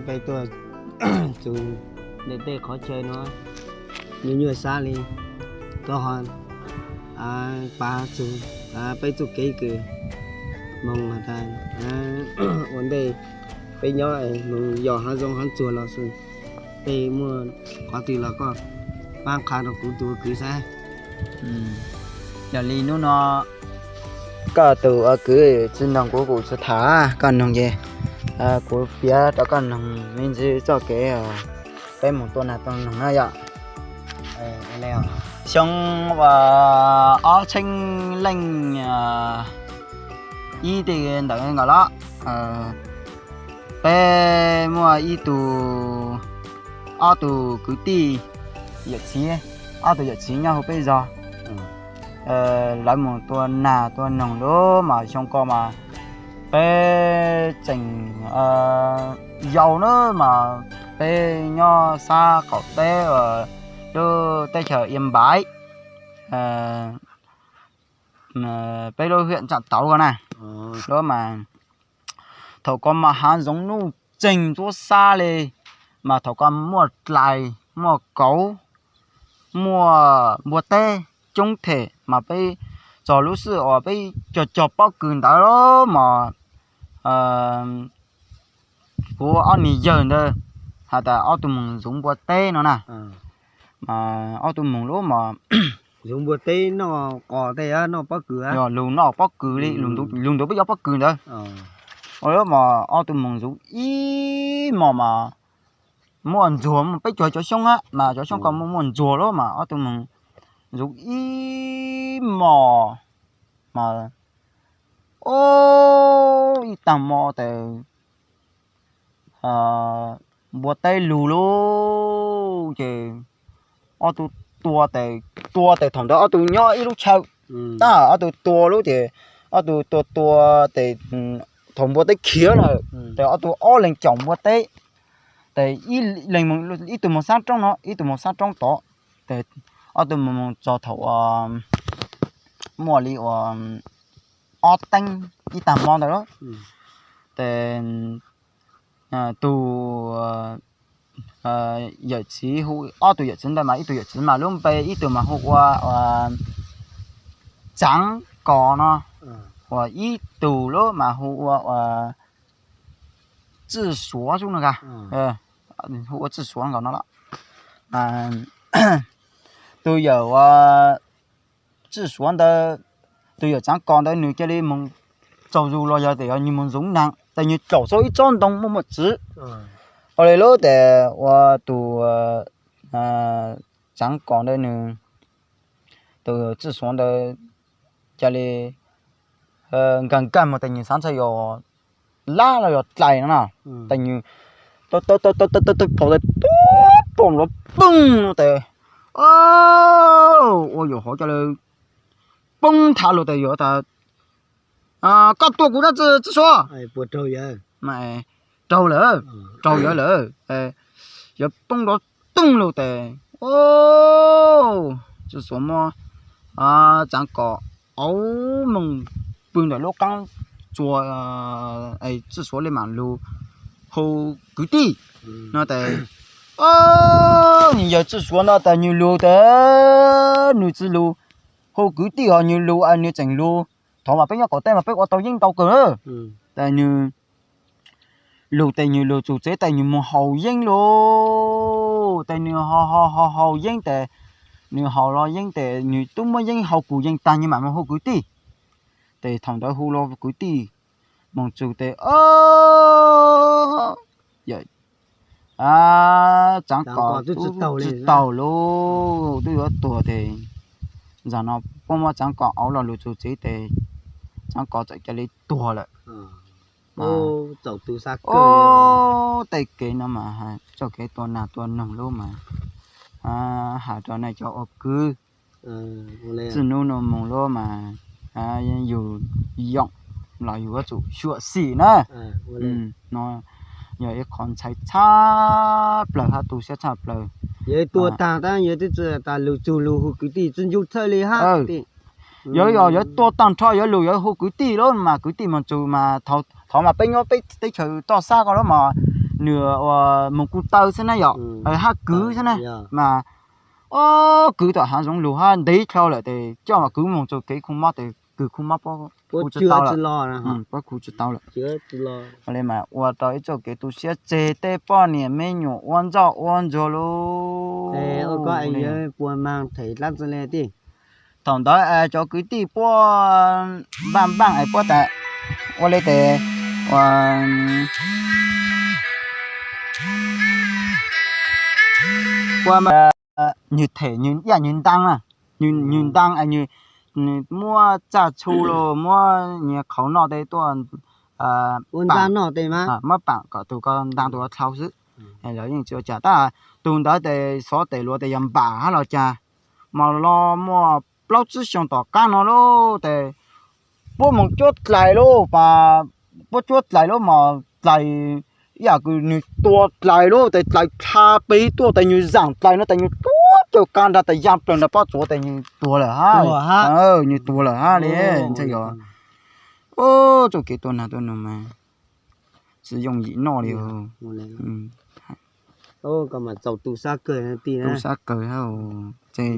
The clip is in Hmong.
Peb tuaj txug ntawm tej qhov chaw no nyuaj nyuaj sab li, koj ho pav txug peb txuj kev kws moog has tas ua ntej peb nyob moog yos haav zoov haav tsuag los xwb, tej muaj qhov twg los koj pab qha rau kuv tus ua kwv saib. Yog li hnub no koj tus ua kwv tsi noog kuv, kuv tsi tham, koj noog ces kuv piav rau koj noog me ntsis txoj kev peb moog tua nas tua noog na yom. Xyoo ob txheeb leej ib tej ntawd nkaus los, peb muaj ib tug, ob tug kwv tij yawm txiv, ob tug yawm txiv nyob hauv peb zog. Lawv moog tua nas tua noog lub mas xyoo ko mas peb tseem yau na mas peb nyob sab qaum teb lub teb chaws Ia Npaiv, peb lub hiam Tsaam Tauv ko na. Lub mas thaum ko mas haav zoov nuj tseeg ntsuab sab li, mas thaum ko muaj dlais muaj kauv, muaj npua teb coob them mas peb txog lub sij uas peb cog cog pob kws ntawd los mas kuv ob niag yawg ntawd has tas ob tug moog ntxuv npua teb no na. Ob tug moog lub mas ntxuv npua teb noj qos tej noj pob kws, lug noj pob kws li, lug ntxuv peb cov pob kws ntawd. Lub mas ob tug moog ntxuv ib hmos mas muaj ntxuag, peb cog cov xyoob mas cov xyoob ko muaj muaj ntxuag lub mas ob tug moog ntxuv ib hmos mas ib tag hmo tes npua teb lug lub ces ob tug tua tes, tua tes thaum ntawd ob tug nyob ib lub chaw, tab ob tug tua lub ces ob tug tua tua tes thaum npua teb khiav lawm tes ob tug ob leeg caum npua teb, tes ib leeg, ib tug moog sab roob no, ib tug moog sab roob tod, tes ob tug moog txog thaum muaj li uas ob teev ib tag hmo ntawd lawm, tes tus yawm txiv hu, ob tug yawm txiv ntawd mas ib tug yawm txiv mas lub npe ib tug mas hu ua Tsaav Kos no, uas ib tug lub mas hu ua Txwj Suav xwb no, hu ua Txwj Suav nkaus no los. Tus yawm Txwj Suav ntawd, tus yawm Tsaav Kos ntawd nws cia li moog tsaug zug los yog tes yog nws moog ntxuv naag tes nws caum txog ib tsob ntoo muaj muaj txiv. Ua li lub tes ua tus Tsaav Kos ntawd nws, tus Txwj Suav ntawd cia li nkag nkag moog tes nws xaav ntshai yog lab los yog dlais no na, tes nws tau tau tau tau tau tau pom tes tub pom nrov poog no tes ua yuam hov ca le poob nthav lug tes yuav tas koj tua kuv dab tsi Txwj Suav? Raug lawm, raug yawg lawm, yuav poob nrov toog lug tes Txwj Suav muab Tsaav Kos auv moog pw ntawm lub qaab tsuas, Txwj Suav li mam lug hu kwv tij no tes nws yawg Txwj Suav no tas nws lug tes nws tsis lug hu kwv tij ho nws lug nws tseem lug. Thaum mas peb nyob qaum teb mas peb ua tau yeeb ntau kawg na. Tes nws lug tes nws lug txug tsev tes nws moog haus yeeb lug tes nws ho ho ho haus yeeb tes nws haus los yeeb tes nws tub muab yeeb haus kuv yeej tag nws mam moog hu kwv tij. Tes thaum ntawd hu los kwv tij moog txug tes Tsaav Kos tub tsis taug lug, tub yuav tuag tes zag no puab muab Tsaav Kos auv los lug txug tsev tes Tsaav Kos txawm ca le tuag lawm. Tej kev no mas txoj kev tua nas tua noog lub mas has rau nej cov ua kwv txij nub nuav moog lub mas yug yoom los yug yuav tsum xyuam xim na. No yog ib qho ntxhai tshaj plaws hab tu siab tshaj plaws. Yog tua taag tab yog twb tsi tas lug txug lug hu kwv tij tsi ncu txhawj li hab. Yog yog yuav tua taag nrho yuav lug yuav hu kwv tij lub mas kwv tij moog txug mas thov mas peb nyob peb teb chaws toj sab ko lub mas nws ua moog kuj taw xwb na yom, hab kwv xwb na, mas o kwv tom haav zoov lug hab ntev dhau lawm tes coj mas kwv moog txug kev khu mob tes kws khu mob puab khu tsi tau lawm. Puab khu tsi tau lawm. Ua le mas ua rau ib txoj kev tu siab tseg tej poj niam me nyuam ua ntxauj ua ntsuag lauj. Thaum ntawd cov kwv tij puab npaaj npaaj es puab tas ua le tes ua nwg them nwg yaj nwg ntaab na, nwg ntaab es nwg muab tsaj txhu los muab nyias qhauv noj tes tuaj, muab paam kom tug ko ntaab tug ko dlhau xwb. Lawv yeej tsi ua cas tab tug ntawd tes xov tes luav tes yog npam hab los cas, mas los muaj plaub tsib xyoo tom qab no lauj tes puab moog cuab dlais lauj, puab cuab dlais lauj mas dlais ib yam kws nwg tua dlais lauj tes dlais dlha peg tuaj tes nwg zaam dlais no tes nwg tuag caug qab nrag tes yaa plawg nrag pob tsuav tes nwg tuag lawm hab. Nwg tuag lawm hab le. Ntshai yog txuj kev tuab nag tuab noog mas tsi yooj yim noj li. Tu sab kawg hab tes